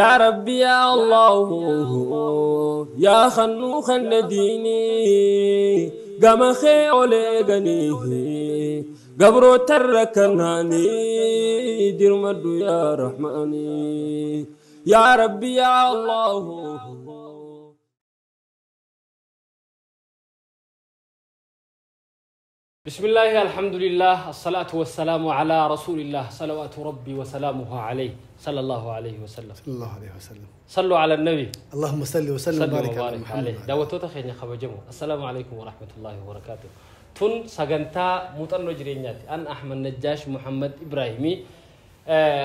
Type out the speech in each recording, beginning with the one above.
يا ربي يا الله يا خنو خن ديني قام خي أولي قبرو تركناني دير مدو يا رحماني يا ربي يا الله. بسم الله، الحمد لله، الصلاة والسلام على رسول الله، صلوات ربي وسلامه عليه صلى الله عليه وسلم. صلى الله عليه وسلم. صلوا على النبي. اللهم صل وسلم وبارك على محمد. دعوتو خيرنا خبجمو. السلام عليكم ورحمة الله وبركاته. تون سغنتا موطنو جرينياتي أن أحمد نجاش محمد إبراهيمي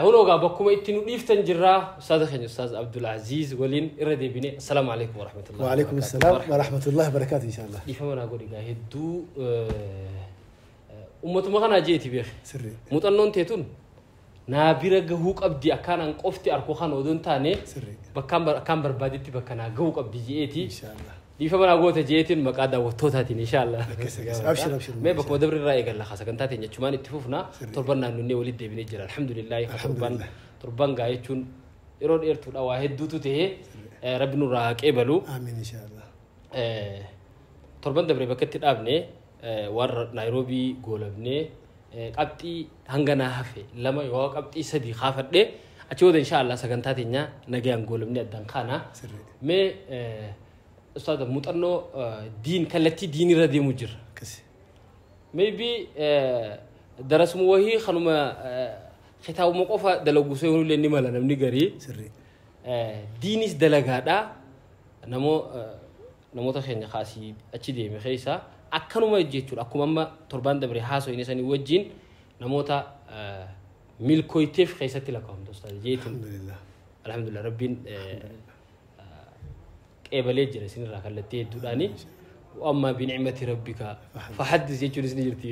هنوغا بكم اتنو ديفتن جرا أستاذ خيرنا أستاذ عبد العزيز ولين إردي بني. السلام عليكم ورحمة الله. وعليكم السلام ورحمة الله وبركاته إن شاء الله. ديفمنا غوريغا هدو uummatuma kana jeeti beek sirri muuxannoon teetun naa bira gahuu qabdi akkaan qofti arkoo kan odoon taane bakkaan akkaan barbaadetti bakka naa gahuu qabdi jeeti inshallah dhiifama naa goota jeetiin maqaa daawwattootaatiin inshallah. Abshir abshir. Mee bakkuma dabri irraa eegalla sagantaa teenya jechumaan itti fufna torban naannonnee walitti deebinee jira alhamdulillah. Torban gaa jechuun yeroo dheertuudha waa hedduutu ta'ee rabbi nurraa haa qeebalu. Amiin inshallah. Torban dabre bakka itti dhaabne warra Naayiroobii goolabnee qabxii hanga naa hafe lama yoo qabxii sadii kaafadhe achi booda inshallah sagantaa teenya nagayaan goolabnee addaan kaana. Mee ustaada muuxannoo diin kallattii diinirra deemu jira. Maybe darasuma wahii kanuma kitaabuma qofa dalaguu seenullee ni mala namni garii. Diinis dalagaadha namoota keenya kaasii achi deeme keessa akkanuma jechuudha. Akkuma amma torban dabre haasoo inni sanii wajjin namoota milkooyteef keessatti lakkaa'amtu ustaaz jeetiin. Alhamdulillah rabbiin qeebalee jira isinirraa kallattii hedduudhaani. Amma binicmati rabbika fahaddis jechuun isin jirti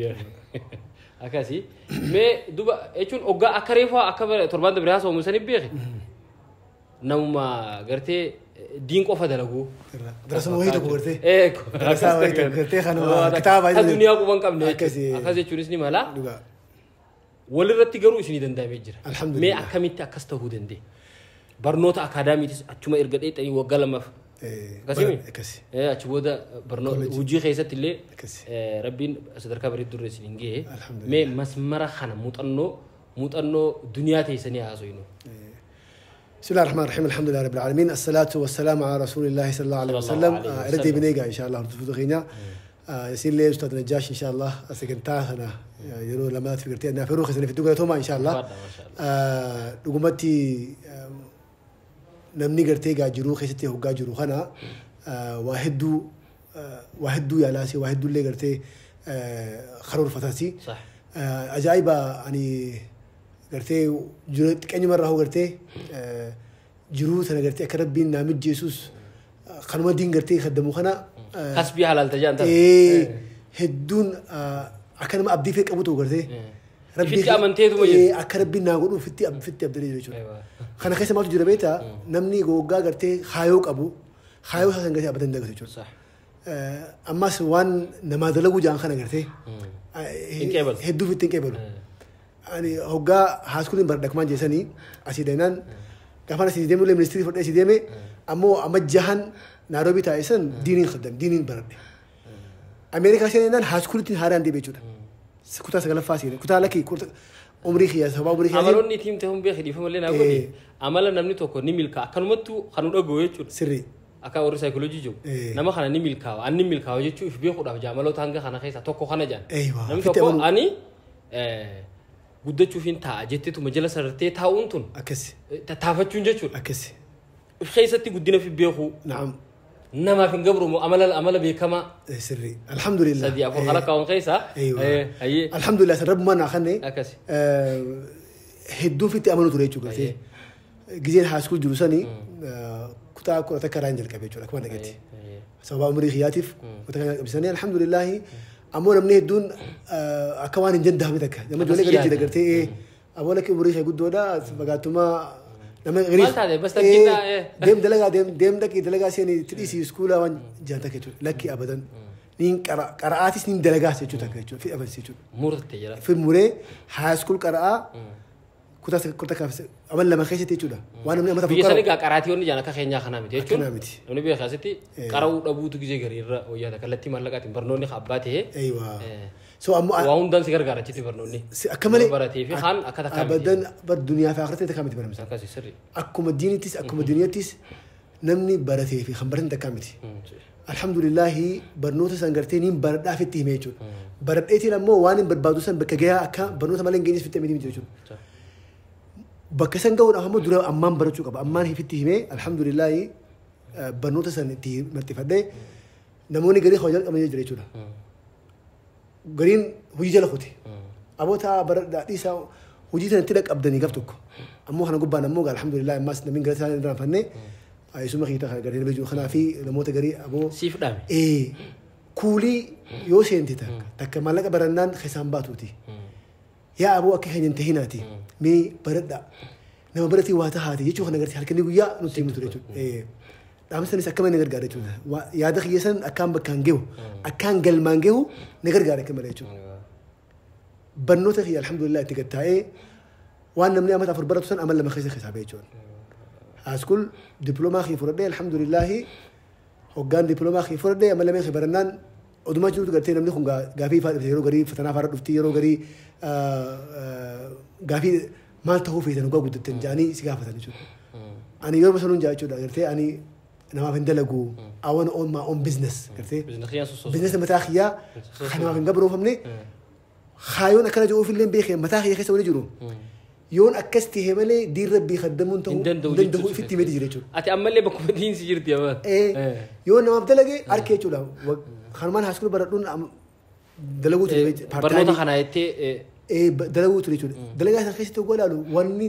akkasii. Mee duba jechuun hoggaa akka reefaa akka torban dabre haasoo sanii beeke namuma gartee diin qofa dalaguu. Darasuma wayii tokko gartee. Darasaa wayii tokko gartee kanuma kitaaba. Duniyaa quban qabne akkas jechuunis ni mala. Walirratti garuu isinii danda'amee jira. Mee akkamitti akkas ta'uu danda'e? Barnoota akaadaamiitis achuma erga dheexanii waggaa lamaaf. Akkasii. Achi booda barnoota hojii keessatti illee rabbiin sadarkaa bareedduu irra isiniin ga'e. Mee masmara kana muuxannoo duniyaa teessanii haasofnu. بسم الله الرحمن الرحيم، الحمد لله رب العالمين، الصلاة والسلام على رسول الله صلى الله عليه وسلم. ردي بنيجا إن شاء الله تفوتوا يصير لي أستاذ نجاش إن شاء الله سكنتها أنا يرو لما تفكرتي أنا فروخ سنة في دوغة توما إن شاء الله. لقمتي نمني قرتي جارو خيستي هو جارو خنا واحدو يا لاسي واحدو اللي قرتي خرور فتاسي. صح. عجائبة يعني قرتي جرو كأني مرة هو قرتي جرو أنا قرتي أكرب بين نامج جيسوس خنوما دين قرتي خدمو خنا حسبي على التجان إيه هدون أكرم أبدي فيك أبو تو قرتي ربي في أمنتي تو إيه أكرب بين ناقول فتي أبدي جرو خنا خيس ما تجربة بيتا نمني جوجا قرتي خايوك أبو خايوك حسن قرتي أبدا قرتي جرو صح. أما سوان نماذج جان خنا قرتي هدو في التنكبل يعني هوجا هاسكولين بردك ما جسني أسيدنان كفانا سيدمو لي منستري فوت أسيدمي أمو أمجهن ناروبي تايسن دينين خدم دينين برد أمريكا سيدنان هاسكولين هاران دي بيجودا كنت سجل فاسيل كنت لكي كنت عمري خيا سبب عمري خيا عملوني تيم تهم بيخدي فهم اللي نقولي عملنا نمني توكو نملكا كانوا خانوا دعوة سري akka warri saayikooloojii jiru nama kana ni milkaawa ani milkaawa jechuu if beekuudhaaf jaamaloota hanga kana keessa tokko kana jaan namni tokko ani guddachuuf hin taa'a jetteetuma jala sarartee taa'uun tun akkasi tattaafachuun jechuudha. Akkasi. If keessatti guddina fi beekuu. Naam. Namaaf hin gabrumu amala beekamaa. Sirri. Alhamdulillah. Sadii afur kala kaawwan keessa. Alhamdulillah rabbumaan naa kanne. Akkasi. Hedduu fitti amanuu ture jechuudha. Gizeen haaskuul jiru sanii kutaa kudha takka irraa hin jalqabe jechuudha akkuma dhagayetti. Sababa umurii kiyyaatiif kutaa kana jalqabsanii alhamdulillah. Ammoo namni hedduun akka waan hin danda'amne takka nama ijoollee gadi jira gartee ammoo lakki umurii ishee guddoodha fagaatuma nama garii deem dalagaa deem dhaqii dalagaa seenii itti dhiisii iskuulaa waan jaan takka jechuudha lakki abadan niin qara'aatis niin dalagaas jechuudha takka jechuudha fi abansi jechuudha. Murte jira. Fi muree haayiskuul qara'aa Kutaa kutaa amal lama keessatti jechuudha. Waan namni amata Biyya sanii qaraatiyoonni jaan akka keenyaa kanaa miti jechuun. Akkanaa miti. Namni biyya keessatti qara'uu dhabuutu gizee garii irra wayyaata kallattii maallaqaatiin barnoonni abbaa ta'ee. Eeywa. So ammoo Waa hundaan si gargaara achitti barnoonni. Akka malee. Baratee fi kaan akka takkaa miti. Abadan bar duniyaa fi akhiratti takkaa miti barumsa. Akkasii sirrii. Akkuma diinittis akkuma duniyattis namni baratee fi kan baratan takkaa miti. Alhamdulillahi barnoota san gartee niin baradhaaf itti hime jechuudha. Baradheetiin ammoo waan hin barbaadu san bakka gahaa akka barnoota malee hin geenyes fitti himee jechuudha. Bakka san gahuudhaaf ammoo dura ammaan barachuu qaba. Ammaan ifitti himee alhamdulillahi barnoota san itti marxifadhee namoonni garii hojii jalqabanii jira jechuudha. Gariin hojii jala kute. Aboota baradhaa dhiisaa hojii sana itti dhaqqabdanii gaaf tokko. Ammoo kana gubbaan ammoo alhamdulillahi ammaas namni gara isaanii irraa fannee isuma kiita kana garee nama jiru kanaa fi namoota garii aboo. Siif dhaame. Kuulii yoo seente takka maallaqa barannaan keessaan baatuuti. Yaa aboo akka keenya hin tahinaati. Mee baradhaa. Nama baratee waa tahaati jechuu kana gartee halkanii guyyaa nutti himu ture jechuudha. Dhaamsa sanis akka malee na gargaara jechuudha. Yaada kiyya san akkaan bakkaan gahu akkaan galmaan gahu na gargaara akka malee jechuudha. Barnoota kiyya alhamdulillah itti gattaa'ee waan namni amata 4 baratu san amal 2 keessa hisaabee jechuudha. High diploomaa kiyya fudhadhee alhamdulillahi hoggaan diploomaa kiyya fudhadhee amal 2 kiyya barannaan odumaa jirutu gartee namni kun gaafii fa'aa dhufte yeroo garii fatanaa fa'aa dhufti yeroo garii gaafii maal ta'uu feetan hoggaa guddattan jedhanii si gaafatan jechuudha. Ani yeroo sanuun jaa jechuudha gartee ani namaaf hin dalagu I want to own my own business gartee. Business mataa kiyyaa kan namaaf hin gabroofamne kaayoon akkana jiruuf illee beekee mataa kiyya keessa wali jiru. Yoon akkas ta'e malee diin rabbii khaddamuun ta'uu danda'u ifitti himee jira jechuudha. Ati ammallee bakkuma diinsi jirti abbaan. Yoo namaaf dalage harka jechuudha. Kanumaan haaskuul baradhuun dalaguu ture. Barnoota kana jettee. Dalaguu ture jechuudha. Dalagaa sana keessatti oguu ilaalu wanni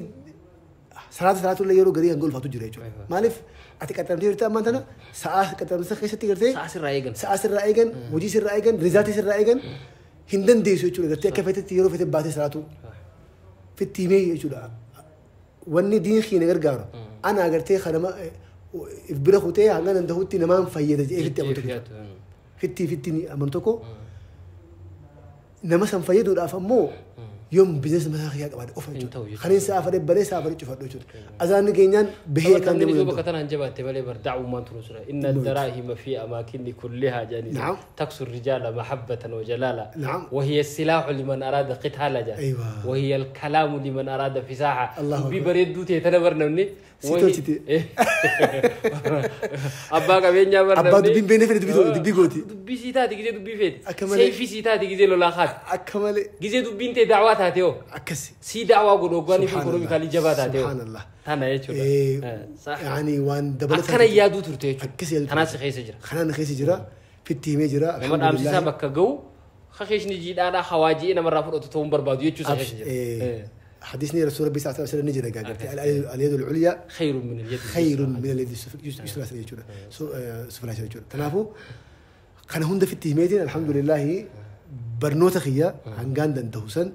salaata salaatullee yeroo garii hanga ulfaatu jira jechuudha. Maaliif ati qaxaramtee jirti ammaan tana sa'aa qaxaramtee keessatti gartee. Sa'aa sirraa eegan. Sa'aa sirraa eegan hojii sirraa eegan rizaatii sirraa eegan hin dandeessu jechuudha gartee akka feetetti yeroo feete baatee salaatu. Fitti himee jechuudha. Wanni diin kiyya na gargaaru. Ana agartee kanama if bira kutee hanga danda'utti namaan fayyada jedhee fitti amantu. Fitti amantu tokko nama san fayyaduudhaaf ammoo yoom biizinasi mataa kiyyaa qabaadhe ofa jechuudha. Kanneen sa'a fadhe balee sa'a fadhe cufadhu jechuudha. Azaanni keenyaan bahee kan deemu danda'u. Bakka tanaan jabaatte malee bar da'ummaan tunu sura. Inna daraahima fi amaakinni kullihaa jedhanii. Taksu rijaala mahabbatan wa jalaala. Wahiya silaaxu liman araada qitaala jedhan. Wahiya alkalaamu liman araada fisaaxa. Dubbii bareedduu ta'e tana bar namni. Si tolchite. Abbaa qabeenyaa bar namni. Abbaa dubbiin beekne fedhe dubbii gooti. Dubbii sii taate gizee dubbii feete. Seefii sii taate gizee lolaa kaate. Akka malee. Gizee dubbiin ta'e da'waa taate hoo. Akkasi. Sii da'waa godhu hoggaanii fi ekonomikaalii jabaa taate hoo. Subhaanallah. Tana jechuudha. Yaani waan dabalataa. Akkana yaaduu turte jechuudha. Akkasi yaaduu. Kanaas keessa jira. Kanaan keessa jira. Fitti himee jira. Nama dhaamsisaa bakka gahu kakeeshni jiidhaadhaa hawaajii namarraa fudhatu ta'uun barbaadu jechuudha keessa jira. حديثني رسول ربي صلى الله عليه وسلم نجد قالت اليد العليا خير من اليد خير من اليد السفلى سيجونا سفلى سيجونا تنافو كان هند في التهميتين الحمد لله برنوتا خيا هنغان دندوسن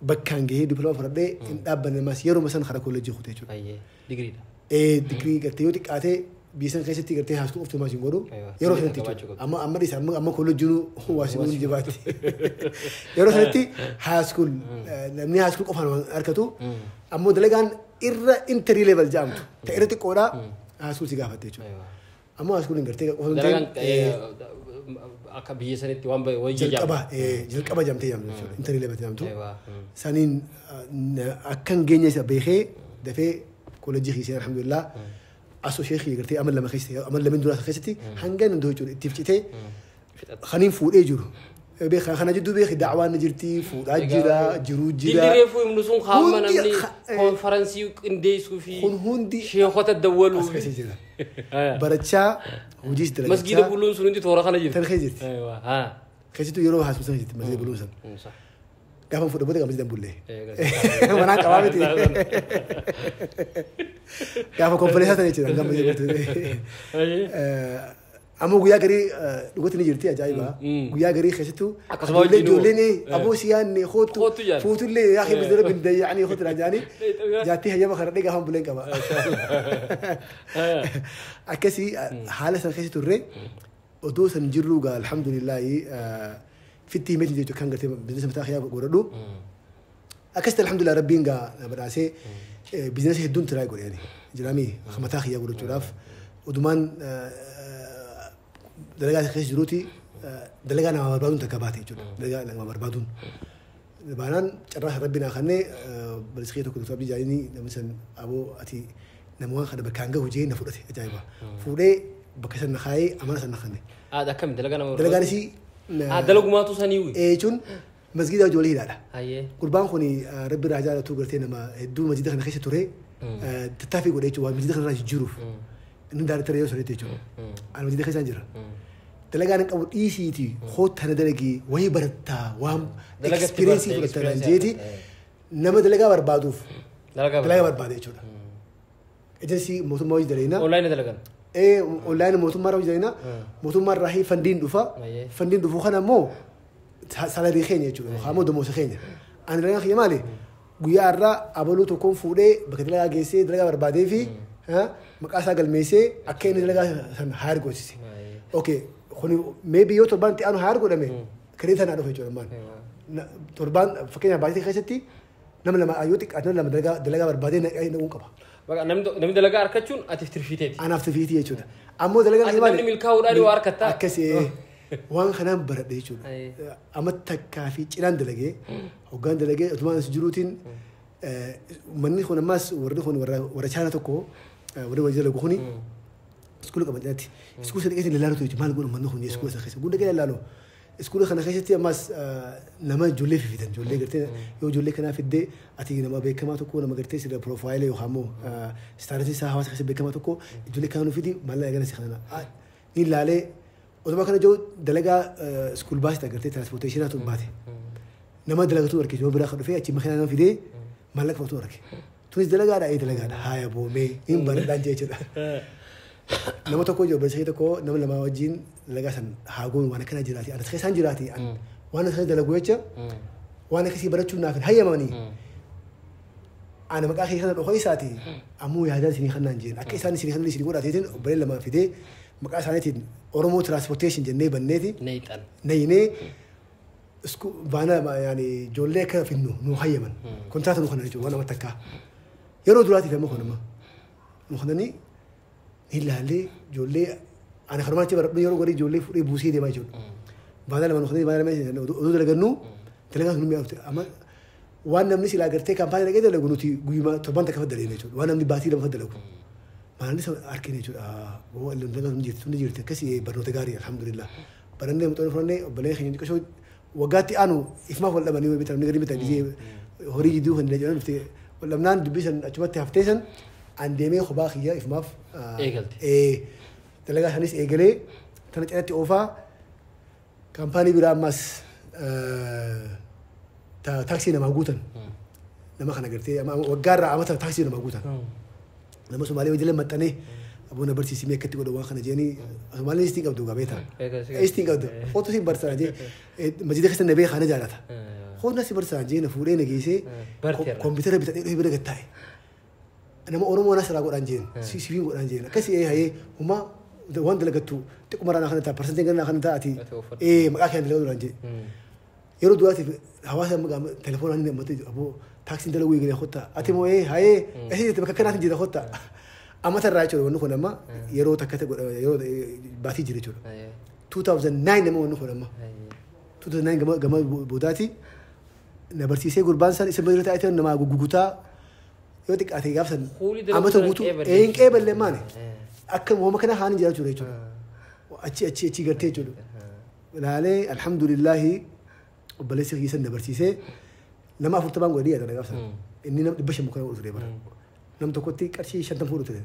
بكان جه دبلوم فربي إن أبن ما سيرو مثلا خرج كل جهة تيجو أيه ديجري إيه ديجري قلت يوتك أتى بيسن خيستي قلت هاسكو أفتو ما جنگورو يرو سنتي أما ليس أما كل جنو هو واسمون جباتي يرو سنتي هاسكول نمني هاسكول قفنا أركتو أما دلعان إرّا إنتري ليفل جامتو تأرتي كورا هاسكول سيقافة تيجو أما هاسكول إنجرتي قفنا دلعان akka biyya sanitti waan wayii jalqaba jalqaba jamtee jamtu intari level jamtu saniin akkan geenya isa beekee dafee kolejii kiisee alhamdulillah asoo sheekii gartee amal lama keessatti amal lameen duraa keessatti hanga nan doo jechuudha itti ficitee kaniin fuudhee jiru beekaa kana jidduu beekee da'waan jirti fuudhaa jira jiruu jira. Dilli reefuu himnu sun qaama namni konferansii qindeessuu fi kun hundi sheekota dawwaluu. As keessa jira. Barachaa hojiis dalagachaa. Masgiida buluun sun hundi toora kana jirti. Tan keessa jirti. Keessattuu yeroo haasofsan jirti masgiida buluun sun. Gaafa fuudhe booda masgiida bullee. Manaa qabaa miti. Gaafa konferensaa sana jechuudha gaafa masgiida bullee. Ammoo guyyaa garii dhugatti ni jirti ajaa'iba. Guyyaa garii keessattuu ijoolleen aboo siyaanne kootu fuutullee yaa kee masgiida rabbi dayyacanii kootu dha jaanii jaattii hayyama kana dhee gaafa buleen qaba. Akkasii haala san keessa turre odoo san jirru gaa alhamdulillahi fitti himeeti jechuudha kan gartee biizinasa mataa kiyyaa godhadhu. Akkasitti alhamdulillah rabbiin gaa na badhaasee biizinasii hedduun tiraa godhe yani. Jiraamii mataa kiyyaa godhachuudhaaf odumaan dalagaa keessa jiruuti dalagaa nama barbaaduun takka baate jechuudha. Dalagaa nama barbaaduun. Baanaan carraa rabbi naa kennee baliskii tokko Dr. Abdii Jaayinii namni san aboo ati nama waan kana bakkaan gahu jee na fudhate ajaa'iba. Fuudhee bakka san na kaayee amana san na kenne. Akkami dalagaa nama Dalagaan isii Dalagumaatu sanii wi. Jechuun masgiida ijoollee hidhaadha. Hayyee. Gurbaan kun rabbi irraa jaalatu gartee nama hedduu masgiida kana keessa ture tattaaffii godhe jechuudha waan masgiida kana irraa jijjiiruuf. Inni daarettara yeroo sanitti jechuudha. Ani masgiida keessaan jira. Dalagaan hin qabu dhiisiiti hoota na dalagii wayii barattaa waan Dalagatti ekspiriyeensii barte, fudhattaa experience jeeti nama dalagaa barbaaduuf Dalagaa dalagaa barbaade jechuudha. Ejensii mootummaa hojii dalaginaa. Onlaayinii dalagan. Onlaayinii mootummaa irraa hojii dalaginaa. Mootummaa irraa fandiin dhufa. Ayyee. Fandiin dhufu kana immoo salarii keenya jechuudha. Yookaan immoo damoosa keenya. Ani dalagaan kiyya maali? Guyyaa irraa abaluu tokkoon fuudhee bakka dalagaa geessee dalagaa barbaadee fi maqaa isaa galmeessee akka inni dalagaa sana haayar goosise. Okay, kuni maybe yoo torbaan itti aanu haayar godhame kireeta naa dhufa jechuudha maan. Torbaan fakkeenyaaf baatii keessatti nama lama yoo xiqqaate nama lama dalagaa barbaadee naquun qaba. Baqa namni dalagaa argachuun atiif tirfiiteeti. Anaaf tirfiitii jechuudha. Ammoo dalagaa Ati namni milkaa'uudhaan waa harkattaa? Akkasii waan kanaan baradhe jechuudha. Aye. Amma takkaa fi cinaan dalagee hoggaan dalagee otumaan as jiruutiin manni kun ammaas warri kun warra chaana tokko warri wajjin dalagu kuni iskuula qaban cinatti. Iskuula sana keessatti ilaalu jechuudha maal godhu manni kun iskuula sana keessa guddaa keessa ilaalu. Iskuula kana keessatti ammaas nama ijoollee fidan ijoollee gartee yoo ijoollee kanaa fiddee ati nama beekamaa tokko nama gartee sirra piroofaayilii yookaan immoo istaarasii isaa hawaasa keessa beekamaa tokko ijoollee kana nu fidi maallaqa gara si kana ni ilaalee otuma kana jiru dalagaa iskuul baasii gartee tiraanspoorteeshinaa tun baate. Nama dalagatu arge nama biraa kan dhufee achi makiinaa nama fidee maallaqa fudhatu arge. Tunis dalagaadha ee dalagaadha haaya boomee hin baradhaan jechuudha. Nama tokko jiru barsiisee tokko nama lama wajjin dalagaa san haa goonu waan akkana jiraati anas keessaan jiraati waan akkana dalagu jecha waan akkasii barachuun naaf hin hayyamamanii. Ana maqaa kee kana dhokoo isaati ammoo yaadaan isinii kannaan jeen akka isaan isinii kannaan isinii godhaateetiin obboleen lama fidee maqaa isaaniitiin Oromoo Transportation jennee banneeti Neexan. nayinee baana yaani ijoollee akka finnu nu hayyaman kontraata nu kanan jechuudha waan nama takkaa yeroo duraatiif ammoo kanuma nu kananii ni ilaallee ijoollee ani kanumaan achi baradhu yeroo garii ijoollee fuudhee buusee deemaa jechuudha. Baana lama nu kananii baana lama oduu dalagannu dalagaa sun nu mi'aafte amma waan namni silaa gartee kaampaanii dhaqee dalagu nuti guyyuma torban takka faddaleena jechuudha waan namni baatii lama faddalagu. Maalli isa harkine jechuudha dalagaa sun jirti sun jirti akkasii barnoota gaarii alhamdulillah. Barannee muuxannoo fudhannee obboleen keenya xiqqashoo waggaatti aanu ifumaaf wal dhabanii bitan namni gadi bitan gisee horii jidduu kan jedhan dhufte wal dhabnaan dubbii san achumatti haftee san an deemee kophaa kiyya ifumaaf Eegalte. Dalagaa sanis eegalee tana cinatti oofaa kaampaanii biraa ammas taaksii namaa guutan nama kana gartee waggaarraa amata taaksii namaa guutan nama Somaalee wajjin maxxanee aboo na barsiisimee akkatti godhu waan kana jedhanii Somaaleen istiin qabdu gaa beektaa istiin qabdu kootu siin barsiisaa jee masjida keessa na beekaa na jaalata kootu na si barsiisaa jee na fuudhee na geessee Barteerra. kompiitara bitadhee dhufee bira gattaa'e nama Oromoo na siraa godhaan jeen sifiin godhaan jeen akkasii ee hayee homaa waan dalagattu xiqquma naa kana ta'a parsantiin gara naa kana ta'a ati Ati uffadhu. ee maqaa kee dalagaa duraan jee yeroo duraatiif hawaasa amma telefoonaan inni ammatti aboo taaksiin dalaguu eegalee kottaa ati moo ee hayee asii jirti bakka kanaatiin jira kottaa amma tarraa jechuudha wanni kun amma yeroo takka ta'e godha yeroo baatii jira jechuudha 2009 nama wanni kun amma 2009 gama boodaati na barsiisee gurbaan san isa bira taa'ee namaa gugutaa yoo xiqqaate gaaf san Fuulii dalaguu amata sana guutuu qeeballe ee hin qeeballe maani jechuudha. akka hooma kana haan jira jechuudha jechuudha achi achi achi gartee jechuudha laalee alhamdulillaahi obboleessi kiyya san na barsiisee nama 40 godhee yaada gaaf san inni nama 500 kana godhu ture bara nam tokkotti qarshii 50 fuudhu ture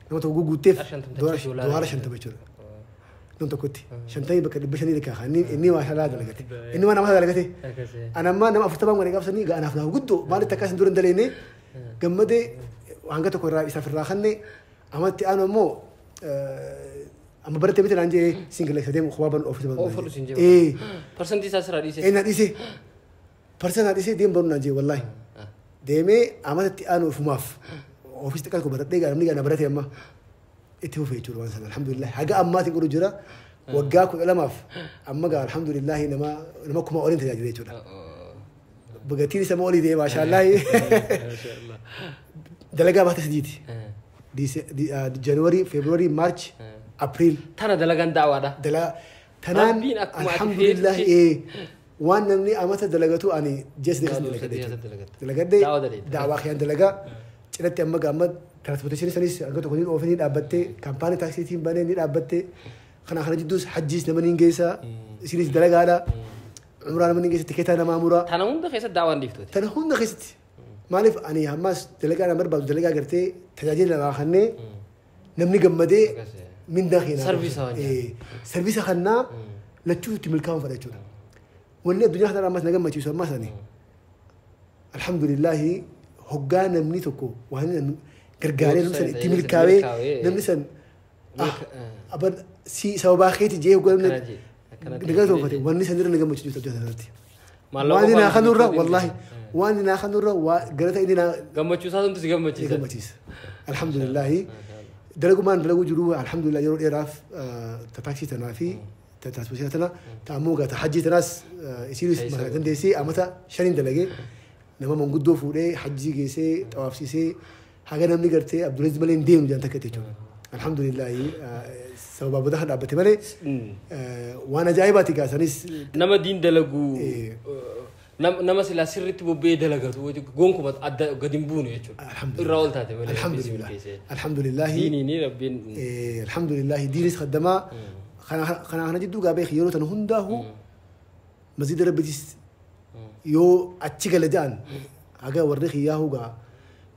nama tokko guguutteef Qarshii 50 doolaara 50 jechuudha nam tokkotti 50 bakka 500 lakkaa inni waa shalaa dalagate inni waa nama dalagate ana ammaa nama 40 godhee gaaf sanii anaaf naa guddoo maalitti akkas hin dura hin daleene gammadee hanga tokko irraa isaaf irraa kanne amatti aanu ammoo amma barattee miti naan jee single isa deemu kophaa banu ofiisa banu Oofadhu siin jee. ee Parsantii isaa sirraa dhiise. ee na dhiise parsa na dhiise deemu banu naan jee wallaahi deemee amatatti aanu ofumaaf ofiis xiqqaa tokko baradhee gaa namni gaa na barate amma itti fufee jechuudha waan sana alhamdulillah haga ammaatiin godhu jira waggaa 12 amma gaa alhamdulillah nama 1000 oliin tajaajila jechuudha. Gatiin isa olii ta'e maashaallah. Dalagaa baata sadiiti. January, February, March, April. Tana dalagaan da'awaadha. Tanaan alhamdulillah waan namni amata dalagatu ani ji'a sadii keessatti dalagadhe. Dalagadhe da'awaa kiyyaan dalagaa cinatti amma gaamma transportation sanis hanga tokko ni oofanii dhaabbattee kaampaanii taaksiitiin banee ni dhaabbattee kana kana jidduus hajjiis nama ni geessa isinis dalagaadha. Umraa nama ni geessa tikeetaa namaa muraa. Tana hunda keessatti da'awaan dhiiftooti. Tana hunda keessatti maaliif ani ammas dalagaa nama barbaadu dalagaa gartee tajaajila namaa kennee namni gammadee mindaa keenyaa. Sarviisa waan Sarviisa kannaa lachuu itti milkaa'uun fedha jechuudha. Wanni addunyaa kanarraa ammas na gammachiisu ammas ani alhamdulillahi hoggaa namni tokko waan gargaaree namni san itti milkaa'ee namni san aban si sababaa keeti jee hoggaa namni nagalatoonfate wanni san irra na gammachiisu addunyaa kanarratti. Waan naa kanurra wallahi waan naa kanurra galata inni naa gammachuu isaa santu si gammachiisa. Gammachiisa. Alhamdulillahi dalagumaan dalaguu jiru alhamdulillah yeroo dheeraaf taaksii tanaa fi transportation tana ta'ammoo gaa hajjii tanaas isiinis mataa dandeessee amata shaniin dalagee nama manguddoo fuudhee hajjii geessee xawaafsiisee haga namni gartee Abdulaziz malee hin deemu jedhan takka jechuudha. Alhamdulillahi sababa booda kan dhaabbate malee waan ajaa'ibaati gaa sanis. Nama diin dalaguu nama silaa sirriitti bobba'ee dalagatu gonkuma adda gadi hin buune jechuudha. Irraa ol taate malee. Alhamdulillah. Alhamdulillah. Diiniin rabbiin. Alhamdulillah diinis khaddamaa kana jidduu gaa beeki yeroo tana hundaahu masjida rabbitis yoo achi gala ja'an haga warri kiyyaahu gaa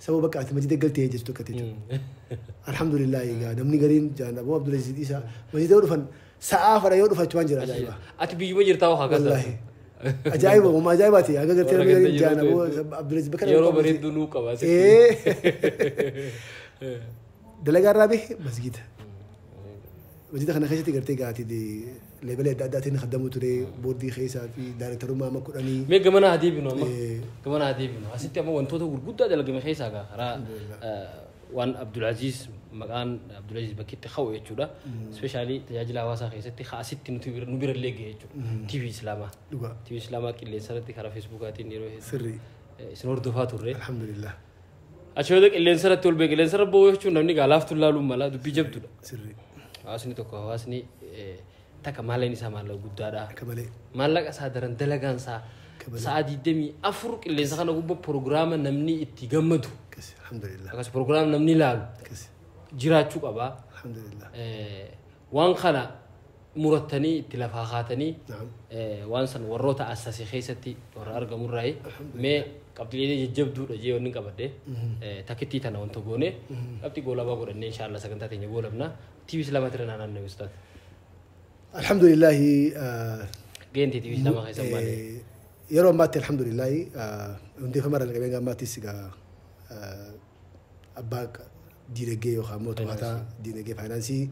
sababa bakka ati masjida galtee jirtu akka jechuudha. Alhamdulillah gaa namni gariin jaan Abu Abdulaziz Isa masjida yoo dhufan sa'aa fadha yoo dhufa achumaan jira ajaa'iba. Ati biyyuma jirtaa waa hagas. Wallaahi. Ajaa'iba uma ajaa'ibaati haga gartee namni gariin jaan Abu Abdulaziz bakka yeroo bareedduu nuu qaba. Dalagaa irraa bahe masjida. Masjida kana keessatti gartee gaati leebelee adda addaatiin khaddamu ture boordii keessaa fi daayirektarummaa amma kudhanii. Mee gamana haa deebinu amma. Gamana haa deebinu. Asitti amma wantoota gurguddaa dalagame keessaa gaa karaa waan Abdulaziz maqaan Abdulaziz bakkitti ka'u jechuudha. Ispeeshaalii tajaajila hawaasaa keessatti asitti nuti nu bira illee gahe jechuudha. TV Islaamaa. Dhugaa. TV Islaamaa qilleensa irratti karaa Feesbuukaatiin yeroo hedduu. Sirrii. Isin hordofaa turre. Alhamdulillah. Achi yoo qilleensa irratti ol ba'e qilleensa irra ba'uu jechuun namni gaa laaftuu laaluun mala dubbii jabduudha. Sirrii. Hawaasni tokko hawaasni takka maallaqni isaa maallaqa guddaadha. Akka malee. Maallaqa isaa daran dalagaan isaa sa'a 24 qilleensa kana gubbaa proogiraama namni itti gammadu. Alhamdulillah. Akkas proogiraama namni ilaalu. Jiraachuu qaba. Alhamdulillah. Waan kana murattanii itti lafaa kaatanii waan san warroota assase keessatti warra argamurraayi mee qabxiilee jajjabduudha jee wanni qabadde takkittii tana wanta goone qabxii goolabaa godhannee inshaallah sagantaa teenya goolabna. TV Islaamaa tira naannoo ustaat. Alhamdulillah. Geenti TV Islaamaa keessa maali? Yeroo ammaatti alhamdulillah hundeeffama irraa qabee ammaattis egaa abbaa diinagdee yookaan immoo to'ataa diinagdee faayinaansii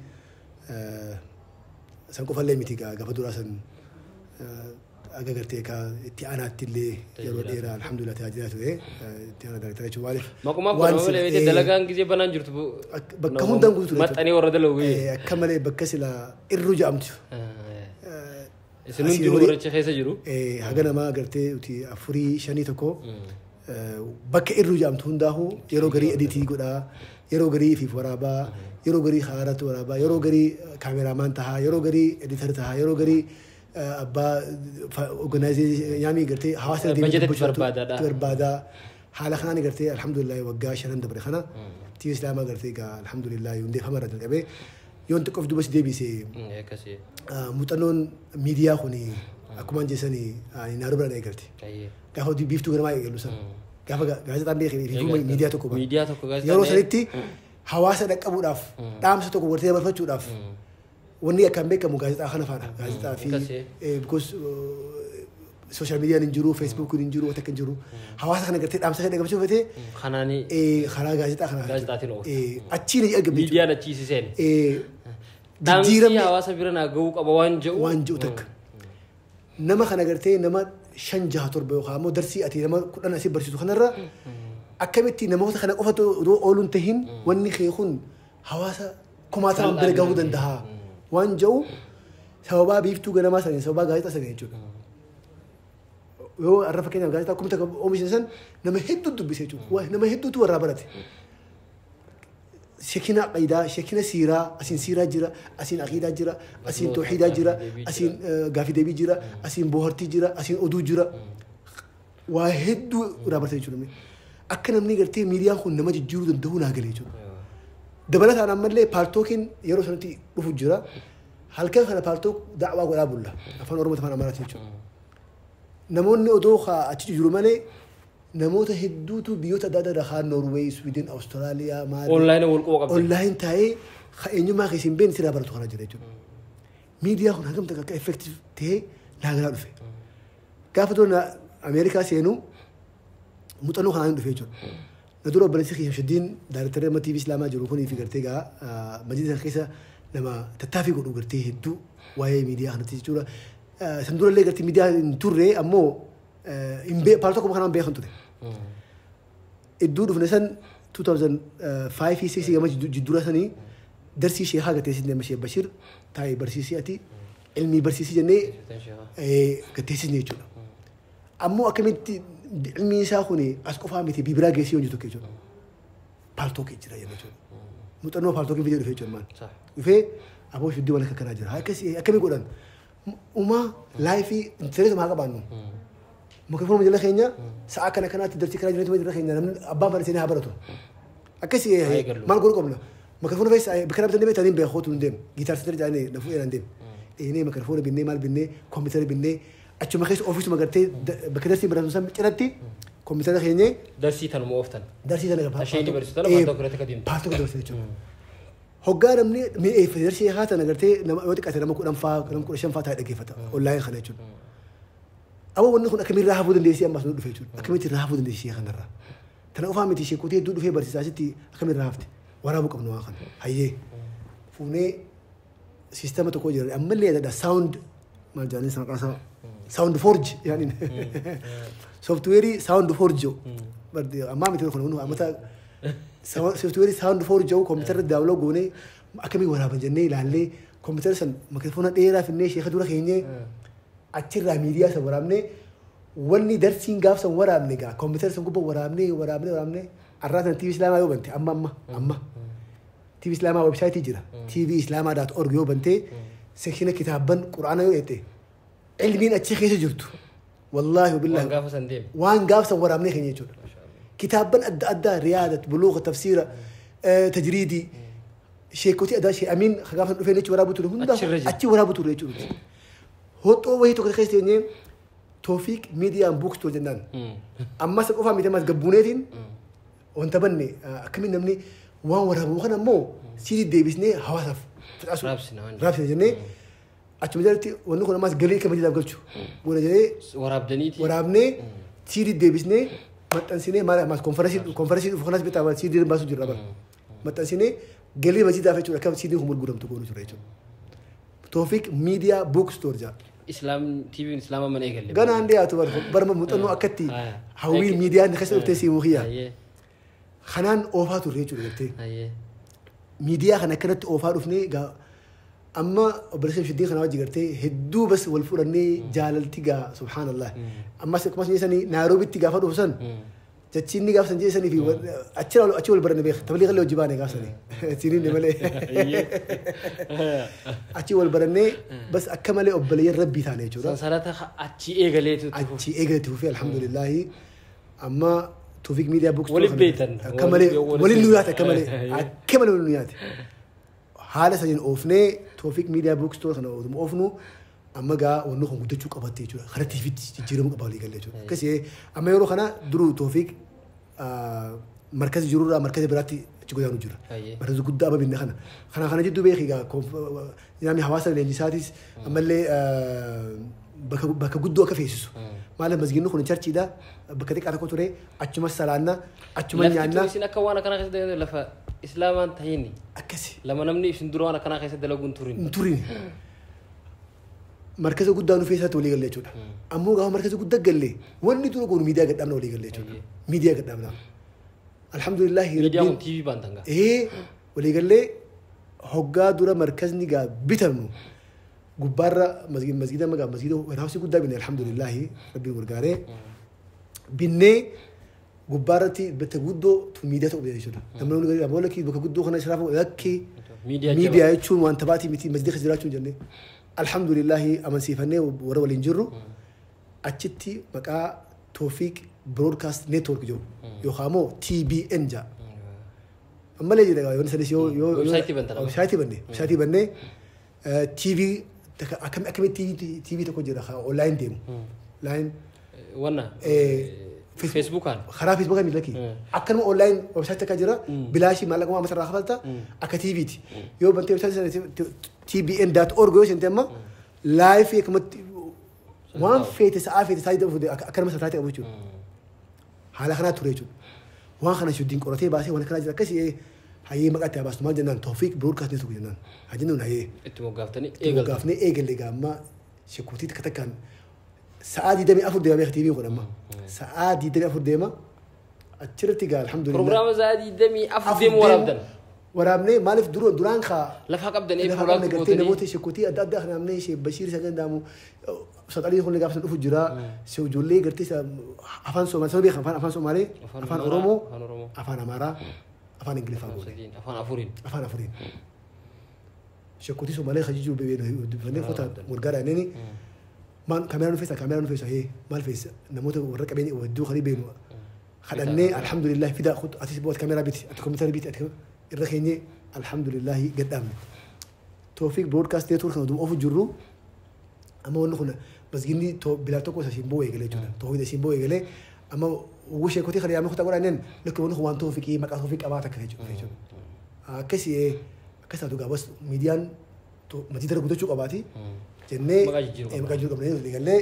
san qofallee miti egaa gaafa duraa san aga gartee ka itti aanaatti illee yeroo dheeraa alhamdulillah tajaajilaa ture itti aanaa daayirektara jechuun maaliif. Maquma kun malee dalagaan gisee banaan jirtu bakka hundaan guutuu ture. Maxxanee warra dalagu. Akka malee bakka sila irru jedhamtu. Isin hundi warracha keessa jiru. Haga namaa gartee uti 4 5 tokko bakka irru jedhamtu hundaahu yeroo garii editii godhaa yeroo garii fiif waraabaa yeroo garii haaratu waraabaa yeroo garii kaameraamaan tahaa yeroo garii editar tahaa yeroo garii abbaa organizeeshinii yaamii gartee hawaasa deemee barbaadaa haala kanaan gartee alhamdulillah waggaa 5 dabre kana TV Islaamaa gartee egaa alhamdulillah hundeeffama irra jalqabee yoon xiqqoof duuba si deebise muuxannoon miidiyaa kun akkuma jeessanii Naaroo biraan eegalte. Gaafa biiftuu ganamaa eegalu sana gaafa gaazexaan beekee miidiyaa tokko ba'a. Yeroo sanitti hawaasa dhaqqabuudhaaf dhaamsa tokko gartee dabarfachuudhaaf wanni akkaan beekamu gaazexaa kana faadha. Gaazexaa fi because social media hin jiru, Facebook hin jiru, wanta akka hin jiru. Hawaasa kana gartee dhaamsa kana dhaqqabsiisuu feetee Kanaani karaa gaazexaa kana. Gaazexaatiin oolta. Achiin argamte. Miidiyaan achiisi seene. Dhaamsi hawaasa bira naa gahuu qaba waan jedhu. Waan jedhu takka. Nama kana gartee nama 5 6 7 yookaan immoo darsii ati nama 10 asii barsiisu kanarra akkamitti namoota kana qofatu ooluun tahin wanni kee kun hawaasa kumaatamaan bira gahuu danda'a. Waan jedhu sababaa biiftuu ganamaa sanii sababaa gaazexaa sanii jechuudha. Yoo arra fakkeenyaaf gaazexaa 1000 oomishan san nama hedduu dubbise jechuudha. Nama hedduutu warraa barate. Sheekina aqiidaa, sheekina siiraa, asiin siiraa jira, asiin aqiidaa jira, asiin tawhiidaa jira, asiin gaafii deebii jira, asiin bohaartii jira, asiin oduu jira. Waa hedduu irraa barate jechuudha. Akka namni gartee miidiyaan kun nama jijjiiruu danda'u naa galee jechuudha. Dabalataan ammallee Paltalkiin yeroo sanatti dhufu jira. Halkan kana Paltalk da'waa godhaa bulla. Afaan Oromoo afaan Amaaraatiin jechuudha. Namoonni odoo achi jiru malee namoota hedduutu biyyoota adda addaa irraa Noorweey, Swiidin, Awustiraaliyaa, maali. Online wal quba qabdi. Online taa'ee eenyummaa keessa hin beekne sirraa baratu kana jira jechuudha. Miidiyaan kun hangam takka akka effective ta'ee naa galaa dhufe. Gaafa dura Ameerikaa seenuu muuxannoo kanaan dhufe jechuudha. Na dura obboleessi kiyya Shaddiin daarektara amma TV Islaamaa jiru kunii fi gartee gaa majlisa keessa nama tattaaffii godhu gartee hedduu waa'ee miidiyaa kanatti jechuudha. San durallee gartee miidiyaa hin turre ammoo Paltalk tokko kanaan beekan ture. Iddoo dhufne san 2005 6 gama jiddura sanii darsii sheekaa gartee sin nama Sheekh Bashir taa'ee barsiisii ati ilmii barsiisii jennee garteessisne jechuudha. Ammoo akkamitti ilmi isaa kun as qofaa miti bibiraa geessii hojii tokko jechuudha. Paltalk jira jechuudha. Muuxannoo Paltalkiin fidee dhufe jechuudha. Dhufee aboo shuddii waan akka kanaa jira. Akkamii godhan? Uumaa live intarneetii haa qabaannu. Mikrofoonuma jala keenya sa'a kana kanaatti darsii karaa jireenya jala keenya namni abbaan fedhe seenee haa baratu. Akkasii maal godhuu qabna? Mikrofoona keessa bakka dhaabbatanii beektanii beekootu hin deemu. Guitar Center jedhanii na fuudhee hin deemu. Dheenee mikrofoona binnee maal binnee kompiitara binnee achuma keessa ofiisuma gartee bakka darsii baratu san cinatti kompiitara keenyee. Darsii tanuma ooftan. Darsii tana gabaa. Asheenii barsiisu tana Paltalk irratti akka deemtu. Paltalk dabarsite jechuudha. Hoggaa namni mi'eeffate darsii haa tana gartee nama yoo xiqqaate nama 10 faa nama 15 faa taa'ee dhaggeeffata online kana jechuudha. Amma wanni kun akkamiin irraa hafuu dandeessii ammas nu dhufe jechuudha. Akkamitti irraa hafuu dandeessii kanarraa. Tana qofaa miti sheekotee hedduu dhufee barsiisaa asitti akkamiin irraa hafte waraabuu qabnu waan kana. Hayyee fuunee siistama tokko jira ammallee yaadadha sound maal jedhanii sana qaasaa Sound Forge yaani softweerii Sound Forge ammaa miti kun ammata softweerii Sound Forge kompiitara download goonee akkamii waraaban jennee ilaallee kompiitara san mikrofoona dheeraa finnee sheeka dura keenyee achirraa miidiyaa san waraabnee wanni darsiin gaaf san waraabne gaa kompiitara san gubbaa waraabnee waraabnee waraabnee arraa sana TV Islaamaa yoo bante amma amma amma TV Islaamaa website jira tvislaamaa.org yoo bante section kitaabban quraana yoo eette ilmiin achi keessa jirtu wallaahi wabillahi waan gaafa san deeme waan gaafa san waraabnee keenya jechuudha. Kitaabban adda addaa riyaadat buluuqa tafsiira tajriidii sheekotii addaa shee amiin gaafa san dhufee jechuudha waraabu ture hunda achi waraabu ture jechuudha. Hoxoo wayii tokko keessa teenyee Toofiik miidiyaan bookstore jennaan. Ammas qofaa miti ammas gabbuuneetiin wanta banne akkamiin namni waan waraabu kana ammoo siidii deebisnee hawaasaaf raabsina jennee achuma jalatti wanni kun ammas galii akka majiidhaaf galchu goona jedhee waraabnee siidii deebisnee maxxansinee maal ammas konferensii dhufu kanas bitaa siidii baasuu jirra bara maxxansinee galii majiidhaaf jechuudha akka siidiin kun gurguramtu goonu ture jechuudha. Toofiik miidiyaa bookstore jedha. Islaam TV'n Islaama mana eegalle. Ganaan dhiyaatu barma muuxannoo akkatti hawwiin miidiyaan keessa dhuftee siimuu kiyya. Kanaan oofaa turre jechuudha gartee. Miidiyaa kana akkanatti oofaa dhufnee amma obboleessa Shiddiin kana wajji gartee hedduu bas wal fudhannee jaalalti gaa subhaanallah. Ammas akkuma jeesanii Naayiroobitti gaafa dhufu san jechi inni gaafa san jeesanii fi achi wal baranne beeka tabliiqa illee hojii baane gaafa sanii siniin malee achi wal barannee bas akka malee obboleeyyan rabbii taane jechuudha. Sansalata achi eegaleetu. Achi eegaleetu fufee alhamdulillahi amma Toofiik miidiyaa bookstore. Waliin beektan. Akka malee waliin nu yaate akka malee akka malee waliin nu yaate. Haala saniin oofnee Toofiik miidiyaa bookstore kana oduma oofnu amma gaa wanni kun guddachuu qabatte jechuudha. Karaa TVtti jijjiiramuu qaba walii galee jechuudha. Akkasii amma yeroo kana duruu Toofiik markazi jirurraa markazi biraatti achi godaanuu jira. Markazi guddaa amma binne kana. Kana jidduu beeki gaa namni hawaasa leenjisaatis ammallee bakka guddoo akka feesisu. Maaliif masgiinni kun charchiidha bakka xiqqaa tokko ture achuma salaanna achuma nyaanna. Lafti isin akka waan akkanaa keessatti lafa islaamaan tahini. Akkasi. Lama namni isin dura waan akkanaa keessatti dalaguun turin. Hin turin. Markaza guddaa nu feesatti walii galee jechuudha. Ammoo gaafa markaza guddaa galle wanni dura goonu miidiyaa gadhaabna walii galee jechuudha. Miidiyaa gadhaabna. Alhamdulillahi. Miidiyaa kun TV baantan gaa. Walii galee hoggaa dura markazni gaa bitamnu Gubbaarra masgiida magaa masgiida warehouse guddaa binne alhamdulillahi rabbiin gargaaree binnee gubbaarratti bakka guddoo tu miidiyaa ta'u jechuudha. Namni gadi aboo lakkii bakka guddoo kana israafu lakkii miidiyaa jechuun waan tabaatii miti masgiida keessa jiraachuu hin jenne. Alhamdulillahi amansiifannee warra waliin jirru achitti maqaa Toofiq Broadcast Network jedhu yookaan immoo TBN jedha. Ammallee jira yoon sanis yoo websaayitii bannee TV akkamitti TV tokko jira online deemu. Line wanna Facebookaan karaa Facebookaan miidhaki. Akkanuma online websaayitii akka jira bilaashii maallaquma amma sarara kafalta akka TVti. Yoo bantee websaayitii tbn.org yoo seente amma live akkamatti waan feete sa'aa feete sa'aa akkanuma sataatii qabu jechuudha. Haala kanaa ture jechuudha. Waan kana shuddiin qoratee baasee waan kanaa jira akkasii hayyee maqaa itti baastu maal jennaan Toofiq Broadcast Network jennaan. Haa jennuun hayyee. Itti moggaaftanii eegalle. Moggaaftanii eegalle gaamma shekuutii takka takkaan sa'aa 24 deema beeka TV kun amma. Sa'aa 24 deema achirratti gaa alhamdulillah. Prograama sa'aa 24 deemu waraabdan. Waraabnee maaliif duraan kaa. Lafa qabdan ee prograama gootanii. Namoota shekuutii adda addaa kan namni ishee Bashiir isa danda'amu Saxalii kun gaafa dhufu jira. Ijoollee gartee afaan Somaalee sana beekan afaan Somaalee afaan Oromoo afaan Amaaraa afaan Ingiliffaa goone. Afaan afuriin. Shekuutii Somaalee hajii jiru dubbifannee kota gargaara inni maal kaameraa nu feesa hee maal feesa namoota warra qabeenya hedduu kan beenu kadhannee alhamdulillah fida atis boot kaameraa biti ati kompiitara biti ati irra keenye alhamdulillah gadhaabne. Toofiq Broadcast Network kan ofu jirru amma wanni kun masgiidni bilaa tokko isa simboo eegalee jechuudha. Toofiq simboo eegalee amma ugu sheekotii kana yaamee kutaa godhanneen lakki wanni kun waan Toofiqii maqaa Toofiq qabaa takka jechuudha. Akkasii akkas taatu gaafas miidiyaan matii dara guddachuu qabaati jennee maqaa jijjiiruu qabnee eegalee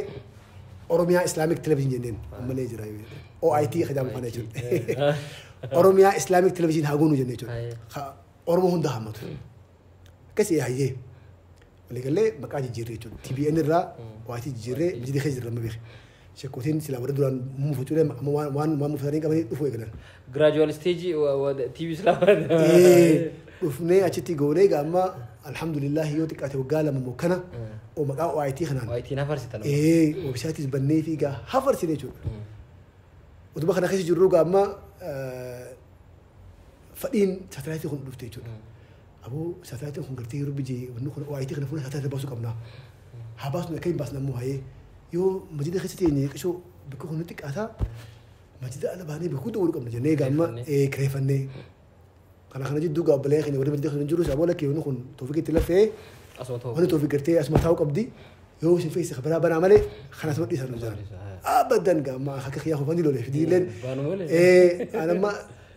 Oromiyaa Islamic Television jenneen ammallee jira OIT jedhamu kana jechuudha. Oromiyaa Islamic Television haa goonu jennee jechuudha. Oromoo hunda hammatu. Akkasii hayyee. Waliigallee maqaa jijjiirree jechuudha. TBN irraa OIT jijjiirree mijidii keessa jirra amma beekne. Sheekootiin silaa warra duraan mufachuudhaan amma waan mufatanii qabanii dhufuu eegalan. Gradual stage TV Islaamaa. Dhufnee achitti goonee amma alhamdulillah yoo xiqqaate waggaa 2 moo kana maqaa OIT kanaan. OIT hafarsitan. Websaayitis bannee fi gaa hafarsine jechuudha. Utuma kana keessa jirru gaa amma fadhiin saatalaayitii kun dhufte jechuudha. Aboo saatalaayitiin kun gartee yeroo biyyi wanni kun OIT kana fuula saatalaayitii baasuu qabna. Haa baasnu akka hin baasne ammoo hayee yoo masjida keessa teenye qishoo bakka kun nutti xiqqaataa masjida ala baanee bakka guddoo qabna jennee gaa amma kireeffannee. Kana jidduu gaa obbolee keenya warri masjida keessa jiru aboo lakkee wanni kun Toofiq itti lafee wanni Toofiq gartee asuma taa'uu qabdi yoo isin feesise kabaraa banaa malee kana asuma dhiisan nu jiran. Abadan gaa amma akka kiyyaa kofanii lolee fidiileen anamma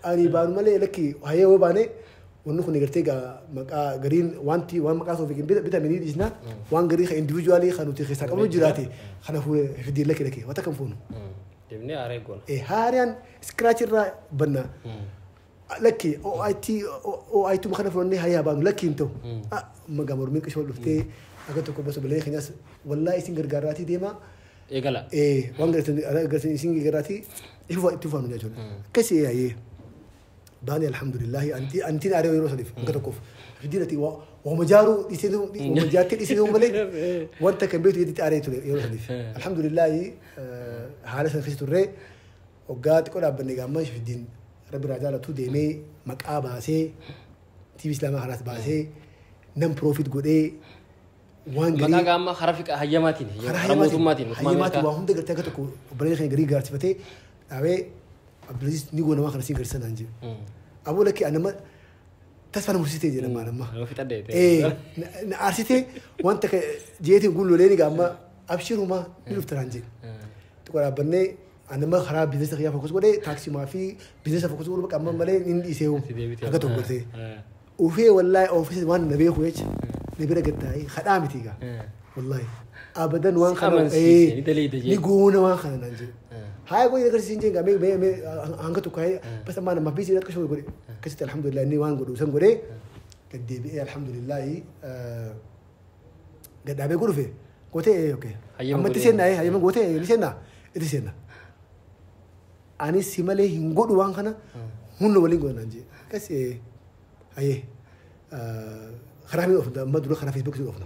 ani baanu malee lakki hayyee yoo baane wanni kun gartee gaa maqaa gariin wanti waan maqaa Toofiq bitamanii dhiisna waan garii kan individuaalii kan nuti keessaa qabnu jiraate kana fuudhee fidii lakki lakki wanta kan fuunu. Deemnee haaree goona. Haaraan iskiraach irraa banna. Lakki OIT kana fudhannee hayyaa baanu lakki hin ta'u. Maqaa mormiin qishoo dhuftee akka tokko bosa bilee keenyas wallaa isin gargaaraatii deema. Eegala. Waan gartan isin gargaaraatii itti ufaanu jechuudha. Akkasii hayyee. Baani alhamdulillahi antiin aaree yeroo sadiif hanga tokkoof. Fidiin ati waama jaaruu dhiisee waama jaartee dhiisee malee wanta kan beektu jedhitti aaree ture yeroo sadiif. Alhamdulillahi haala sana keessa turree waggaa xiqqoo dhaabbanne gaamma fidiin rabbi irraa jaalatu deemee maqaa baasee TV Islaamaa kanaas baasee nam profit godhee waan garii. Maqaa gaamma karaa hayyamaatiin karaa mootummaatiin. Hayyamaatiin waa hunda gartee akka tokko obboleeyyan keenya garii gaarsifatee dhaabee Abdulaziz ni goona waan kana siin garsiisan naan jedhe. Aboo lakkee anamma tasfaa na mursitee jedhama anamma. Na aarsitee wanta jeetiin gullolee ni gaamma abshirumaa ni dhufta naan jedhe. Xiqqoo dhaabbannee anamma karaa biizinasa kiyyaa fokus godhee taaksimaa fi biizinasa fokus godhuu bakka amma malee inni dhiisee akka tokko godhee. Ufee wallaahi ofiisa waan na beeku jecha na bira gattaa'ee kadhaa miti egaa. Wallaahi abadan waan kana ni goona waan kana naan jedhe. Haya goone agarsiisin jeen mee mee hanga tokko hayee bas ammaa namaaf biisii akka shoo godhe akkasitti alhamdulillah inni waan godhu san godhee gad deebi'ee alhamdulillah gad dhaabee godhufe gootee okay amma itti seennaa hayyama gootee ni seennaa itti seennaa ani si malee hin godhu waan kana hunda waliin godhan naan jee akkas hayee karaa mi oofna amma dura karaa feesbuukii oofna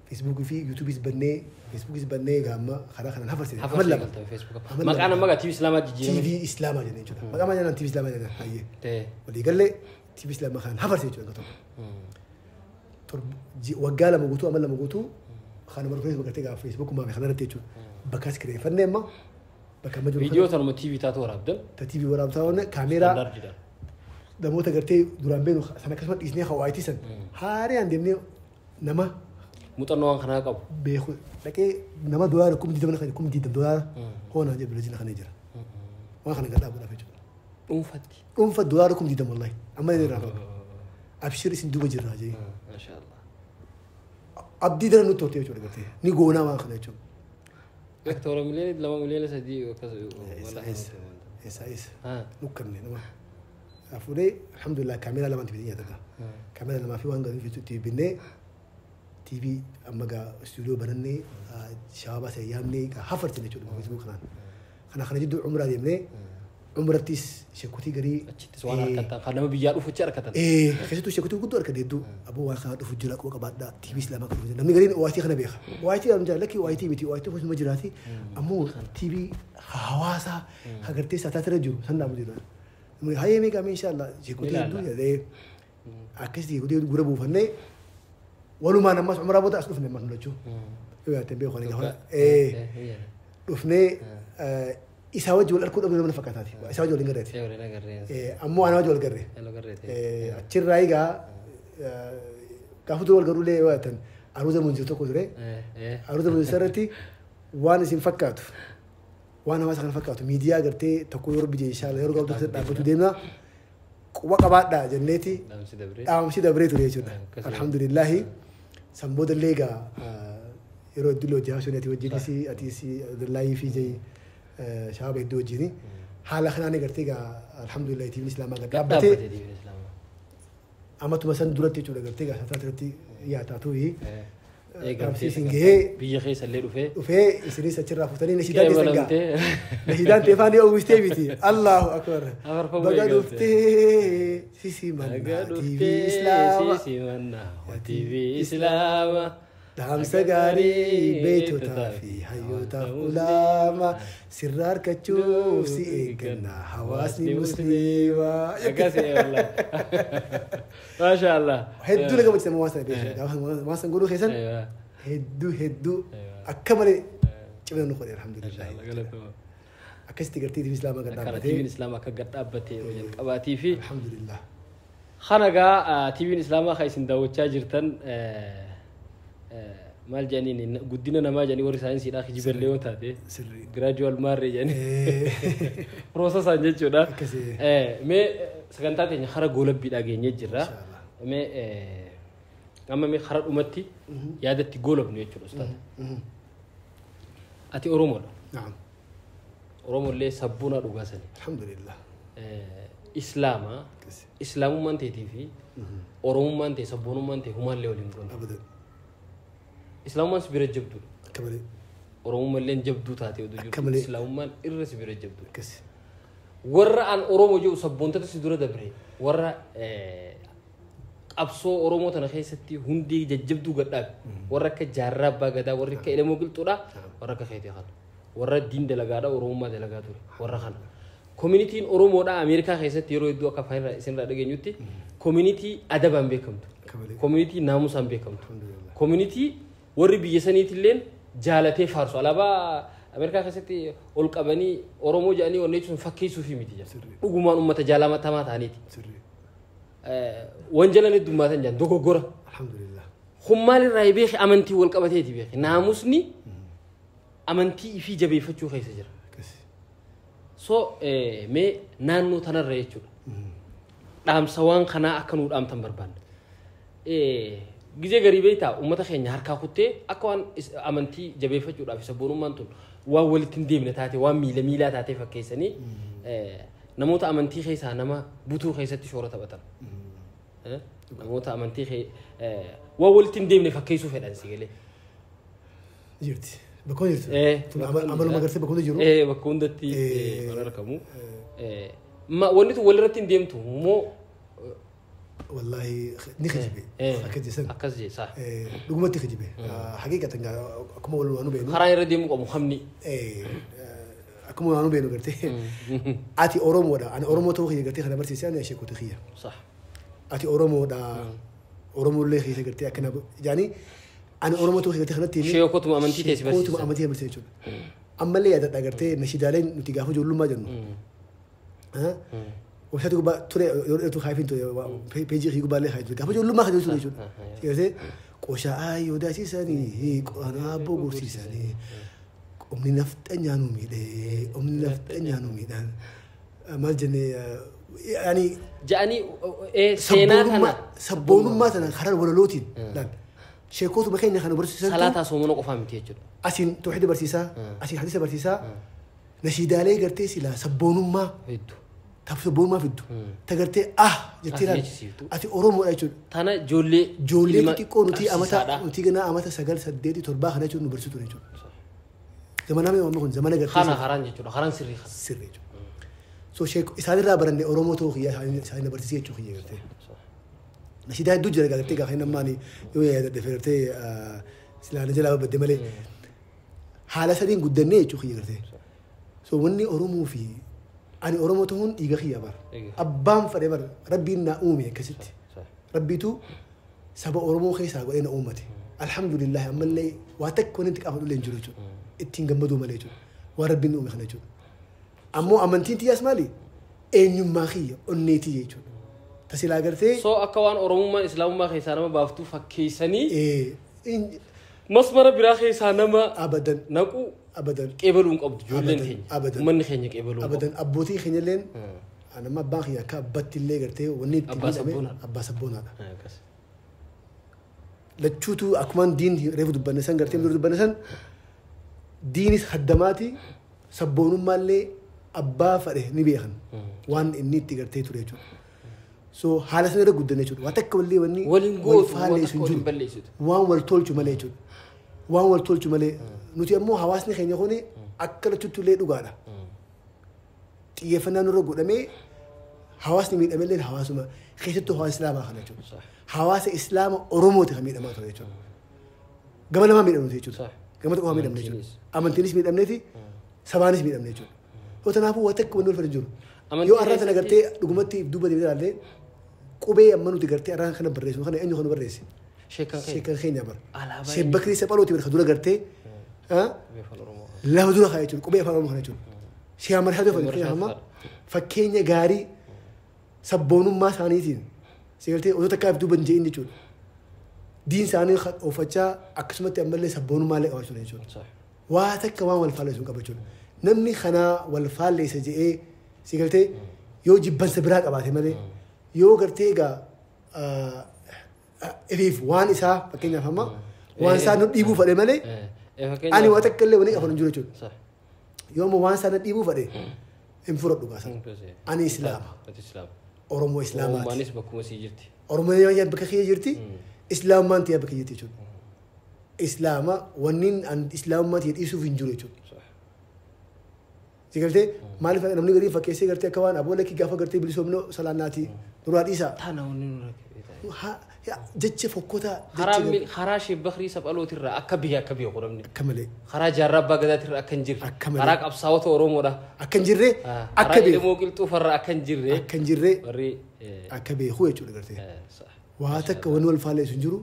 Feesbuukii fi yuutuubiis bannee Feesbuukis bannee gaamma karaa kanaan hafarsine. Amal lama. Maqaan amma TV Islaamaa jijjiirame. TV Islaamaa jennee jechuudha. Maqaa maal jennaan TV Islaamaa jennaan hayyee. Walii gallee TV Islaamaa kanaan hafarsine jechuudha tokko. Waggaa 2 guutuu amal 2 guutuu kanuma dhufee gartee gaafa Feesbuukumaa fi kanarratti jechuudha. Bakka as kireeffannee amma bakka amma jiru. Viidiyoo tanuma TV taatu waraabdan. Ta TV waraabtaa waan kaameeraa namoota gartee duraan beenu sana akkasuma dhiisnee hawaayitii san haaraan deemnee nama muuxannoo waan kanaa qabu. Beeku dhaqee nama doolaara 20,000 kan 20,000 doolaara hoonaa jedhu bilajina kana jira. Waan kana gad dhaabuudhaaf jechuudha. Dhuunfatti. Dhuunfa doolaara 20,000 wallaahi amma inni irraa qabu. Abshir isin duuba jirraa jee. Maashaallah. Abdii dara nutti hortee jechuudha gartee ni goonaa waan kana jechuudha. Toora miliyoona 2 miliyoona 3 akkas. Eessa eessa. Nukkanne nama. Fuudhee alhamdulillah kaameeraa 2 bitee nyaata. Kaameeraa 2 fi waan gadi itti binnee TV amma gaa istuudiyoo banannee shabaabaa isa yaamnee gaa hafarsine jechuudha Facebook kanaan. Kana jidduu umraa deemnee umrattis sheekutii garii. Achittis waan harkatan kan nama biyyaa dhufu achi harkatan. Keessattuu sheekutii guddoo harkate hedduu aboo waan kana dhufu jira quba qabaadhaa TV Islaamaa kan dhufu jira namni gariin OIT kana beeka. OIT jedhamu jira lakki OIT miti OIT ofisuma jiraati ammoo TV hawaasaa hagartee saataatira jiru san dhaabu jira. Hayyee meeqa mee inshaallah sheekutii hedduu jedhee akkasitti sheekutii gura buufannee walumaan ammas umraa booda as dhufne ammas mul'achuu. Yoo yaaddan beeku ani gaafa dhufnee isaa wajji wal arguu dhabuu nama fakkaataati. Isaa wajji wal hin garreeti. Ammoo ana wajji wal garre. Achirraa egaa gaafa dura wal garuu illee yoo yaaddan aruuza munzir tokko ture. Aruuza munzir irratti waan isin fakkaatu waan hawaasa kana fakkaatu miidiyaa gartee tokko yeroo biyya inshaalla yeroo gabaabduu keessatti dhaabbachuu deemna. Quba qabaadhaa jenneeti dhaamsi dabree ture jechuudha. Alhamdulillaahi. San booda illee egaa yeroo hedduu hojii haasofne ati wajjinis atiis Abdullaahii fi jee shabaaba hedduu wajjini haala kanaan gartee egaa alhamdulillaahi TV'n Islaamaa gad dhaabbatee amatuma san duratti jechuudha gartee egaa sataa irratti dhiyaataa tuyi. Dhaamsi isin gahee biyya keessa illee dhufee isinis achirraa fuutanii nashiidaan teessan gaa nashiidaan teefaan yoo uwwistee miti Allahu akbar baga dhuftee sisimannaa TV Islaamaa TV Islaamaa dhaamsa gaarii beektotaa fi hayyootaaf ulaamaa sirraa harkachuuf si eeggannaa hawaasni musliimaa. Akkasii wallaahi. Maashaallah. Hedduu na gammachiisa waan sana beekaa gaafa waan sana godhuu keessan hedduu hedduu akka malee cimina nu godhe alhamdulillah. Akkasitti gartee TV Islaamaa gad dhaabbatee. TV'n Islaamaa akka gad dhaabbatee yeroo jalqabaatii fi. Alhamdulillah. Kana gaa TV'n Islaamaa kan isin daawwachaa jirtan maal jedhaniin guddina namaa jedhanii warri saayinsiidhaa kijiballee yoo taate giraajuwal maarree jedhanii piroosesaan jechuudha. Mee sagantaa teenya hara goolabbiidhaa geenyee jirra. Mee amma mee hara dhumatti yaadatti goolabnu jechuudha ustaata. Ati Oromoodha. Oromollee sabboonaa dhugaasani. Alhamdulillah. Islaama Islaamummaan ta'eetii fi Oromummaan ta'e sabboonummaan ta'e humaallee waliin goona. Islaamummaan si bira jabduudha. Akka malee. Oromummallee jabduu taate oduu jirtu. Islaamummaan irra si bira jabduudha. Warra an Oromoo jedhu sabboontota si dura dabre warra qabsoo Oromoo tana keessatti hundee jajjabduu gadhaabe warra akka Jaarraa Abbaa Gadaa warri akka Elemoo Qilxuudha warra akka Keetii kana warra diin dalagaadha Oromummaa dalagaa ture warra kana. Koominitiin Oromoodha Ameerikaa keessatti yeroo hedduu akka afaan isinirraa dhageenyutti koominitii adabaan beekamtu. Koominitii naamusaan beekamtu. Koominitii warri biyya saniitilleen jaalatee faarsu alaabaa Ameerikaa keessatti ol qabanii Oromoo jedhanii wanni jechuun fakkeessuufi miti jedha. Dhugumaan uummata jaalatamaa ta'aniiti. Wanjalan heddummaatan jedhan dogoggora. Alhamdulillah. Kun maalirraa beeki amantii wal qabateeti beeki. Naamusni amantii ifii jabeeffachuu keessa jira. So mee naannoo tanarra jechuudha. Dhaamsa waan kanaa akka nuu dhaamtan barbaanna. Gizee garii beektaa uummata keenya harkaa kuttee akka waan amantii jabeeffachuudhaaf sabboonummaan tun waan walitti hin deemne taate waan miila miilaa taatee fakkeessanii namoota amantii keessaa nama butuu keessatti shoora taphatan. Namoota amantii waan walitti hin deemne fakkeessuu fedhan si galee. Jirti. Bakka jirtu. Amaluma gartee bakka hunda jiru. Bakka hundatti kan argamu. Wanni tun walirratti hin deemtu immoo Wallahi ni kijibe. Akka jesan. Akkas jee saa. Dhugumatti kijibe. Haqiiqatan akkuma wal waanu beenu. Karaa irra deemuu qabu hamni. Akkuma waanu beenu gartee. Ati Oromoodha. Ani Oromoo ta'uu kiyya gartee kana barsiisee ani sheekota kiyya. Sax. Ati Oromoodha. Oromollee keessa gartee akkana jaanii ani Oromoo ta'uu kiyya gartee kanatti. Sheekotuma amantii teessi barsiisa. Sheekotuma amantii barsiisa jechuudha. Ammallee yaadadha gartee nashiidaaleen nuti gaafa ijoollummaa jennu. Website gubbaa ture yeroo dheertuu kaayifin ture peejii kiyya gubbaallee kaayifin ture gaafa ijoollummaa kan ture jechuudha. Gartee qoshaa ayyoo daasisanii qoranaa abboo gorsiisanii omni nafxanyaa nu miidhee omni nafxanyaa nu miidhaan maal jennee yaani. Ja'anii seenaa tana. Sabboonummaa tana karaa walalootiin laal sheekotuma keenya kana barsiisan. Salaataa soomana qofaa miti jechuudha. Asiin tawxiida barsiisaa asiin hadiisa barsiisaa nashiidaalee gartee silaa sabboonummaa. Sabboonummaa fiddu. Ta gartee jettee laal ati Oromoodha jechuudha. Tana ijoollee. Ijoollee xixiqqoo nuti amata nuti ganaa amata 9, 8, 7 kana jechuun nu barsiisu jechuudha. Zamana mee kun zamana gartee. Kana karaan jechuudha karaan sirrii kana. Sirrii jechuudha. So sheek isaanirraa baranne Oromoo ta'uu kiyya isaan barsiisee jechuu kiyya gartee. Nashiidaa hedduu jira gartee gaafa inni ammaani yoo yaadadhe gartee silaa na jalaa badde malee haala sadiin guddannee jechuu kiyya gartee. So wanni Oromoo fi ani Oromoo ta'uun dhiiga kiyya bara. Abbaan fadhe bara rabbiin na uume akkasitti. Rabbiitu saba Oromoo keessaa godhee na uummate. Alhamdulillah ammallee waa takka wanni itti qaafadhu illee hin jiru jechuudha. Ittiin gammaduu malee jechuudha. Waan rabbiin na uume kana jechuudha. Ammoo amantiin tiyyaas maali? Eenyummaa kiyya onneetii jechuudha. Tasilaa gartee. So akka waan Oromummaan Islaamummaa keessaa nama baaftuu fakkeessanii. Masmara biraa keessaa nama. Abadan. Naquu. Abadan. Qeebaluu hin qabdu ijoolleen keenya. Abadan. Uummanni keenya qeebaluu hin qabdu. Abadan abbootii keenya illeen nama abbaan kiyya akka abbatti illee gartee wanni itti miidhame abbaa sabboonaadha. Lachuutu akkumaan diin reefu dubbanne san gartee dura dubbanne san diinis haddamaati sabboonummaallee abbaa fadhe ni beekan waan inni itti gartee ture jechuudha. So haala sana irra guddanne jechuudha. Waa takka wallee wanni wal faalleessu hin jiru. Waan wal tolchu malee jechuudha. Waan wal tolchu malee nuti ammoo hawaasni keenya kuni akka lachuutti illee dhugaadha. Xiyyeeffannaa nurra godhamee hawaasni miidhamellee hawaasuma keessattuu hawaasa Islaamaa kana jechuudha. Hawaasa Islaama Oromooti kan miidhamaa ture jechuudha. Gama lamaa miidhamnu jechuudha. Gama tokko miidhamne jechuudha. Amantiinis miidhamneeti sabaanis miidhamne jechuudha. Yoo kanaafuu waa takka wanni wal fedhan jiru. Yoo arraa tana gartee dhugumatti duuba deebitee ilaallee qubee amma nuti gartee arraa kana barreessinu kana eenyu kana barreesse? Sheekan keenya bara. Sheek Bakrii Saphalooti bara dura gartee lafa dura kaa jechuudha qubee afaan Oromoo kana jechuudha. Sheek Ahmad Haaduu fakkeenya amma fakkeenya gaarii sabboonummaa isaaniitiin si gartee osoo takkaaf duuba hin je'in jechuudha. Diin isaanii oofachaa akkasumatti ammallee sabboonummaa illee qabaachuu jechuudha. Waa takka waan wal faalleessu hin qabu jechuudha. Namni kanaa wal faalleessa je'ee si gartee yoo jibbansa biraa qabaate malee yoo gartee egaa ifiif waan isaa fakkeenyaaf amma waan isaa nu dhiibuu fadhe malee ani waa takka illee wani afaan hin jiru jechuudha. Yoo ammoo waan isaa na dhiibuu fadhe hin fudhadhu gaasa. Ani Islaama. Oromoo Islaamaati. Oromoonis bakkuma sii jirti. Oromoon bakka kiyya jirti. Islaamummaan tiyya bakka jirti jechuudha. Islaama wanni Islaamummaa tiyya dhiisuuf hin jiru jechuudha. Si gartee maaliif namni garii fakkeessee gartee akka waan aboo lakkii gaafa gartee bilisoomnoo salaannaati duraa dhiisaa. Tana wanni nurra Jecha fokkotaa. Karaa Sheek Bakrii Saphalootirraa akka biyya godhamne. Akka malee. Karaa Jaarraa Abbaa Gadaatirraa akka hin jirre. Akka malee. Karaa qabsaa'ota Oromoodha. Akka hin jirre. Akka beeku. Karaa Qilxuufarraa akka hin jirre. Akka hin jirre. Warri. Akka beeku jechuudha gartee. Waa takka wanni wal faalleessu hin jiru.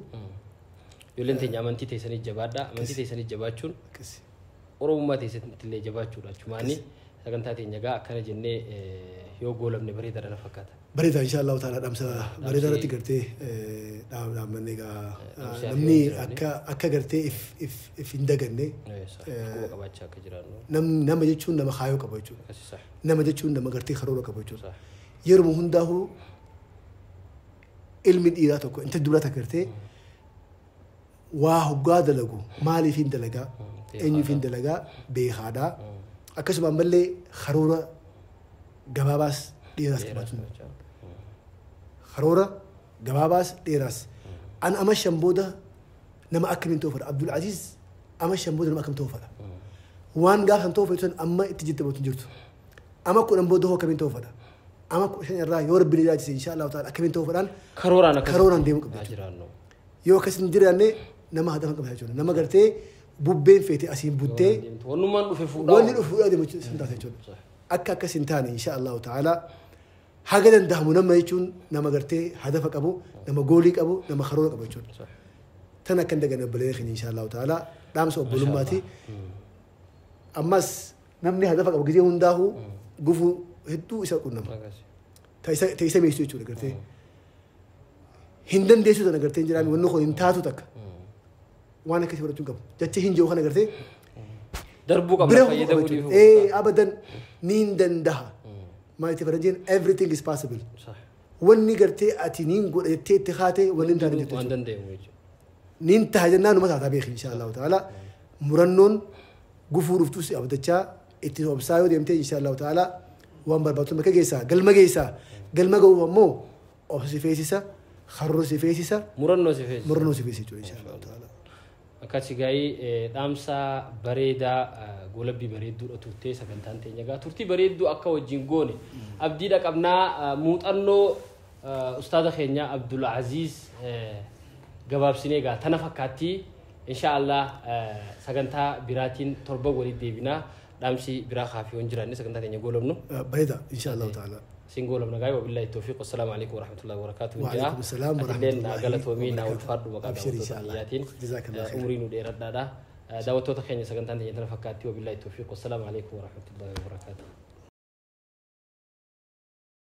Ijoolleen teenya amantii teessanii jabaadha. Amantii teessanii jabaachuun. Oromummaa teessanitti illee jabaachuudha jechuudha. Sagantaa teenya gaa akkana jennee yoo goolamne bareedaadha na fakkaata. Bareedaa insha Allahu ta'ala dhaamsa bareedaa irratti gartee dhaammanne egaa namni akka gartee if hin daganne quba qabaachaa akka jiraannu. Nama jechuun nama kaayoo qaba jechuudha. Nama jechuun nama gartee karoora qaba jechuudha. Yeroo hundaa'uu ilmi dhiiraa tokko inta dubara takka gartee waa hoggaa dalagu maaliif hin dalagaa eenyuuf hin dalagaa beekaadhaa. Akkasuma ammallee karoora gabaabaas dheeraas qabaachuu. Karoora gabaabaas dheeraas. An ama shan booda nama akkamiin ta'uu fedha? Abdul Aziz ama shan booda nama akkam ta'uu fedha? Waan gaafa ta'uu fedhu san amma itti jijjiirama hin jirtu. Ama 10 booda hoo akkamiin ta'uu fedha? Ama 15 irraa yoo rabbi ni jiraachise insha Allahu ta'ala akkamiin ta'uu fedhaan Karooraan akkas karooraan deemuu qabda Haa jechuudha. jiraannu. Yoo akkas hin jiraanne nama hadafa hin qabne jechuudha. Nama gartee bubbeen feete asiin buttee Deemtu. Wannummaan dhufe fuudhaa. wanni dhufu fuudhaa deemu jechuudha sun taate jechuudha. Akka akkas hin taane insha Allahu ta'ala haga danda'amu nama jechuun nama gartee hadafa qabu, nama goolii qabu, nama karoora qabu jechuudha. Tan akka hin daganne obboleeyyan keenya insha Allahu ta'ala dhaamsa obbolummaati. Ammas namni hadafa qabu gizee hundaa'uu gufuu hedduu isa qunnama. Akkas. Ta isa meessu jechuudha gartee. Hin dandeessu tana gartee hin jiraame wanni kun hin taatu takka. Waan akkasii fudhachuu hin qabu. Jecha hin jiru kana gartee Darbuu qabna bira qaba fayyadamuu jechuudha. dhiisuu. Ee abadan ni hin danda'a. Maal itti faranjiin everything is possible. Sah. Wanni gartee ati niin godha jettee itti kaate wanni hin taane jirtu Waan jechuudha. danda'amu jechuudha. Niin taha jennaan numa taataa beeki insha Allahu ta'ala. Murannoon gufuu dhuftus abdachaa itti obsaa yoo deemtee insha Allahu ta'ala waan barbaadu bakka geessaa galma geessaa galma ga'uuf ammoo obsa si feesisa karoora si feesisa Murannoo si feesisa. murannoo si feesisa jechuudha insha Allahu ta'ala. Akkasi gaa'ii dhaamsa bareedaa goolabbii bareedduudha turtee sagantaan teenya egaa turtii bareedduu akka wajjin goone abdiidha qabnaa muuxannoo ustaaza keenya Abdul Aziz gabaabsinee egaa tana fakkaattii insha Allah sagantaa biraatiin torba walitti deebinaa dhaamsi biraa kaafii waan jiraanne sagantaa teenya goolabnu. Bareeda insha Allahu ta'ala. Sin goolabna gaa'ii wabillahi tawfiiq wassalaamu alaikum warahmatullahi wabarakaatuh. وعليكم السلام ورحمة Atilleen naa الله galatoomii naa وبركاته. ulfaadhu maqaa أبشر إن daawwattoota شاء الله. kiyyaatiin. جزاك الله خير. Umrii nu dheeradhaadha. Daawwattoota keenya sagantaan teenya tana fakkaatti wabillahi tawfiiq wassalaamu alaikum warahmatullahi wabarakaatuh.